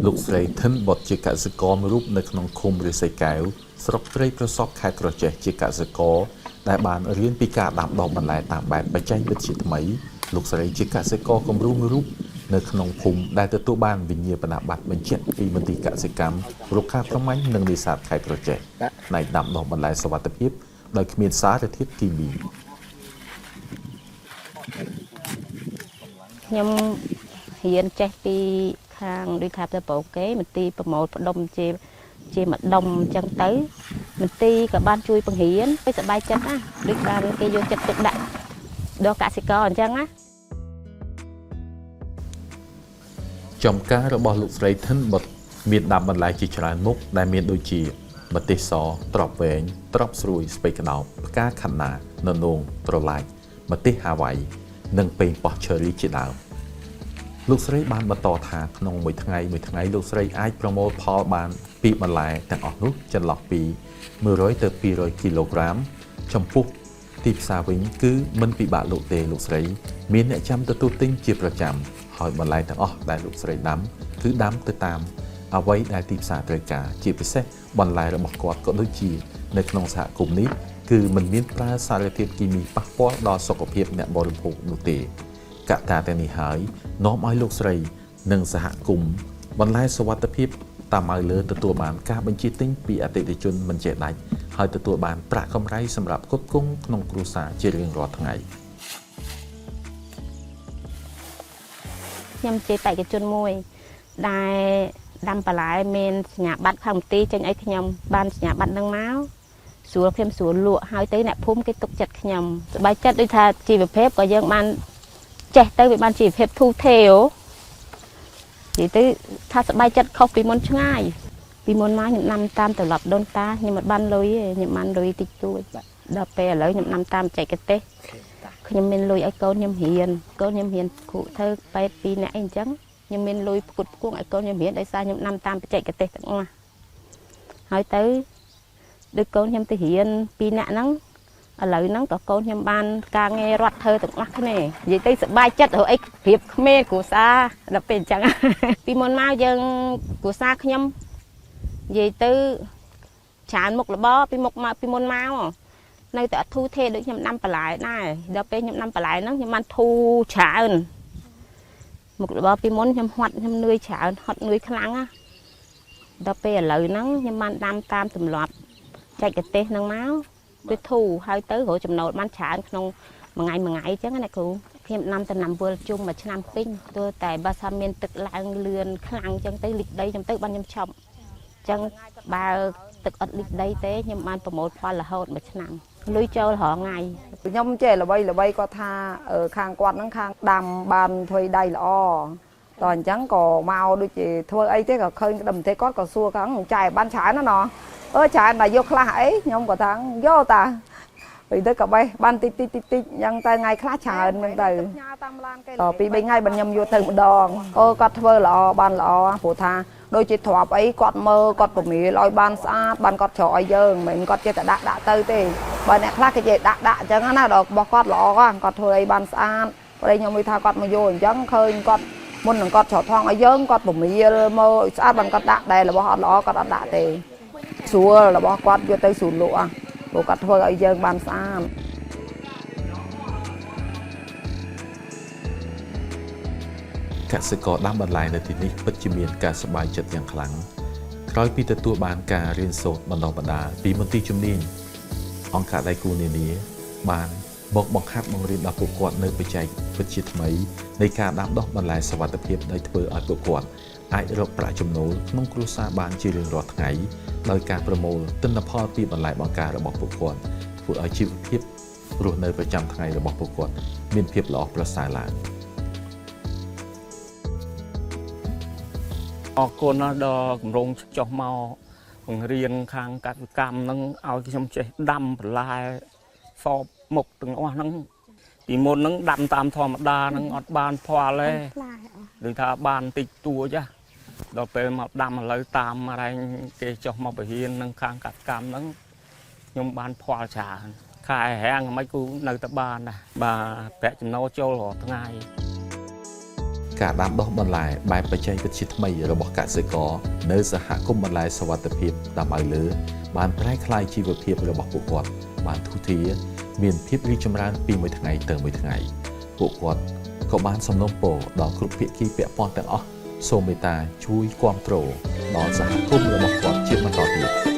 លោកស្រីធិនបុតជាកសិករមួយរូបនៅក្នុងឃុំឫស្សីកែវស្រុកព្រៃប្រសពខេត្តក្រចេះជាកសិករដែលបានរៀនពីការដាំដុះបន្លែតាមបែបបច្ចេកវិទ្យាថ្មីលោកស្រីជាកសិករគំរូមួយរូបនៅក្នុងភូមិដែលទទួលបានវិញ្ញាបនបត្របញ្ជាក់ពីមន្ទីរកសិកម្មរុក្ខាប្រមាញ់និងនេសាទខេត្តក្រចេះផ្នែកដាំដុះបន្លែសុវត្ថិភាពដោយគ្មានសារធាតុគីមី ខ្ញុំរៀនចេះពីខាងដូចថាទៅប្រូគេមន្ទីរប្រមូលផ្ដុំជាជាម្ដុំអញ្ចឹងទៅមន្ទីរក៏បានជួយបង្រៀនឲ្យសប្បាយចិត្តណាដូចបានគេយកចិត្តទុកដាក់ដល់កសិករអញ្ចឹងណា ចំការរបស់លោកស្រីធិនបុតមានដាំបន្លែជាច្រើនមុខដែលមានដូចជាម្ទេសសត្រប់វែងត្រប់ស្រួយស្ពៃក្តោបផ្កាខាត់ណាននោងត្រឡាចម្ទេសហាវ៉ៃនិងប៉េងប៉ោះឈឺរីជាដើមលោកស្រីបានបន្តថាក្នុងមួយថ្ងៃមួយថ្ងៃលោកស្រីអាចប្រមូលផលបានពីបន្លែទាំងអស់នោះចន្លោះពី100ទៅ200គីឡូក្រាមចំពោះទីផ្សារវិញគឺមិនពិបាកលោកទេលោកស្រីមានអ្នកចាំទទួលទិញជាប្រចាំហើយបន្លែទាំងអស់ដែលលោកស្រីដាំគឺដាំទៅតាមអ្វីដែលទីផ្សារត្រូវការជាពិសេសបន្លែរបស់គាត់ក៏ដូចជានៅក្នុងសហគមន៍នេះគឺមិនមានប្រើសារធាតុគីមីប៉ះពាល់ដល់សុខភាពអ្នកបរិភោគនោះទេកត្តាទាំងនេះហើយនាំឲ្យលោកស្រីនិងសហគមន៍បន្លែសុវត្ថិភាពតាម៉ៅលើទទួលបានការបញ្ជាទិញពីអតិថិជនមិនចេះដាច់ហើយទទួលបានប្រាក់កម្រៃសម្រាប់ផ្គត់ផ្គង់ក្នុងគ្រួសារជារៀងរាល់ថ្ងៃ ខ្ញុំជាបេក្ខជនមួយដែលដាំបន្លែមានសញ្ញាបត្រខាងមន្ទីរចេញឲ្យខ្ញុំបានសញ្ញាបត្រនឹងមកស្រួលខ្ញុំស្រួលលក់ហើយទៅអ្នកភូមិគេទុកចិត្តខ្ញុំសប្បាយចិត្តដូចថាជីវភាពក៏យើងបានចេះទៅវាបានជីវភាពធូរធារនិយាយទៅថាសប្បាយចិត្តខុសពីមុនឆ្ងាយពីមុនមកខ្ញុំដាំតាមត្រឡប់ដូនតាខ្ញុំមិនបានលុយទេខ្ញុំបានលុយតិចតួចដល់ពេលឥឡូវខ្ញុំដាំតាមបច្ចេកទេសខ្ញុំមានលុយឲ្យកូនខ្ញុំរៀនកូនខ្ញុំរៀនគ្រូធ្វើពេទ្យពីរនាក់អីអញ្ចឹងខ្ញុំមានលុយផ្គត់ផ្គង់ឲ្យកូនខ្ញុំរៀនដោយសារខ្ញុំដាំតាមបច្ចេកទេសទាំងអស់ហើយទៅដូចកូនខ្ញុំទៅរៀនពីរនាក់ហ្នឹងឥឡូវហ្នឹងក៏កូនខ្ញុំបានការងាររដ្ឋធ្វើទាំងអស់គ្នានិយាយទៅសប្បាយចិត្តរកអីប្រៀបក្មេងគ្រួសារដល់ពេលអញ្ចឹង ពីមុនមកយើងគ្រួសារខ្ញុំនិយាយទៅច្រើនមុខរបរពីមុខមកពីមុនមកនៅតែអត់ធូរធារដូចខ្ញុំដាំបន្លែដែរដល់ពេលខ្ញុំដាំបន្លែហ្នឹងខ្ញុំបានធូរច្រើនមុខរបរពីមុនខ្ញុំហត់ខ្ញុំនឿយច្រើនហត់នឿយខ្លាំងណាដល់ពេលឥឡូវហ្នឹងខ្ញុំបានដាំតាមទម្លាប់ចែកទេសហ្នឹងមកវាធូរហើយទៅរកចំណូលបានច្រើនក្នុងមួយថ្ងៃមួយថ្ងៃអញ្ចឹងណាគ្រូខ្ញុំដាំដំណាំវិលជុំមួយឆ្នាំពេញទោះតែបើថាមានទឹកឡើងលឿនខ្លាំងអញ្ចឹងទៅលិចដីខ្ញុំទៅបានខ្ញុំឈប់អញ្ចឹងបើទឹកអត់លិចដីទេខ្ញុំបានប្រមូលផលរហូតមួយឆ្នាំលុយចូលរាល់ថ្ងៃ ខ្ញុំចេះល្បីល្បីគាត់ថាខាងគាត់ហ្នឹងខាងដាំបានធ្វើដៃល្អតោះអញ្ចឹងក៏មកដូចជាធ្វើអីទេក៏ឃើញក្តឹមទេគាត់ក៏សួរខាងចែបានច្រើនណាស់ណោះអឺច្រើនតែយកខ្លះអីខ្ញុំក៏ថាយកតាពេលទៅក៏បេះបានតិចតិចតិចតិចអញ្ចឹងទៅថ្ងៃខ្លះច្រើនហ្នឹងទៅតពី3ថ្ងៃបានខ្ញុំយកទៅម្ដងអូគាត់ធ្វើល្អបានល្អព្រោះថាដូចជាទ្របអីគាត់មើលគាត់ពមៀលឲ្យបានស្អាតបានគាត់ច្រកឲ្យយើងមិនមែនគាត់ចេះតែដាក់ដាក់ទៅទេបើអ្នកខ្លះគេចេះដាក់ដាក់អញ្ចឹងណាដល់របស់គាត់ល្អគាត់ធ្វើអីបានស្អាតប្តីខ្ញុំនិយាយថាគាត់មកយកអញ្ចឹងឃើញគាត់មុននឹងគាត់ច្រកថងឲ្យយើងគាត់ពមៀលមើលឲ្យស្អាតបានគាត់ដាក់ដែលរបស់អត់ល្អគាត់អត់ដាក់ទេស្រួលរបស់គាត់យកទៅស្រួលលក់ព្រោះគាត់ធ្វើឲ្យយើងបានស្អាត កសិករដាំបន្លែនៅទីនេះពិតជាមានការសប្បាយចិត្តយ៉ាងខ្លាំងក្រោយពីទទួលបានការរៀនសូត្របណ្ដុះបណ្ដាលពីមន្ទីរជំនាញអង្គការដៃគូនានាបានមកបង្ហាត់បង្រៀនដល់ពួកគាត់នៅបច្ចេកវិទ្យាថ្មីនៃការដាំដុះបន្លែសុវត្ថិភាពដោយធ្វើឲ្យពួកគាត់អាចរកប្រាក់ចំណូលក្នុងគ្រួសារបានជារៀងរាល់ថ្ងៃដោយការប្រមូលទិន្នផលពីបន្លែបង្ការរបស់ពួកគាត់ធ្វើឲ្យជីវភាពរស់នៅប្រចាំថ្ងៃរបស់ពួកគាត់មានភាពល្អប្រសើរឡើង អរគុណណាស់ដល់គម្រោងចុះមកបង្រៀនខាងកសិកម្មហ្នឹងឲ្យខ្ញុំចេះដាំបន្លែសពមុខទាំងអស់ហ្នឹងពីមុនហ្នឹងដាំតាមធម្មតាហ្នឹងអត់បានផលទេដូចថាបានតិចតួចដល់ពេលមកដាំឥឡូវតាមរែងគេចុះមកបង្រៀននឹងខាងកសិកម្មហ្នឹងខ្ញុំបានផលច្រើនខែរាំងមិនគូនៅតែបានដែរបាទប្រាក់ចំណូលចូលរាល់ថ្ងៃ។ ការដាំដុះបន្លែបែបបច្ចេកវិទ្យាថ្មីរបស់កសិករនៅសហគមន៍បន្លែសុវត្ថិភាពដាំឲ្យលើ បានប្រែក្លាយជីវភាពរបស់ពួកគាត់បានធូរធារមានភាពរីកចម្រើនពីមួយថ្ងៃទៅមួយថ្ងៃពួកគាត់ក៏បានសំណូមពរដល់គ្រប់ភាគីពាក់ព័ន្ធទាំងអស់សូមមេត្តាជួយគាំទ្រដល់សហគមន៍របស់គាត់ជាបន្តទៀត។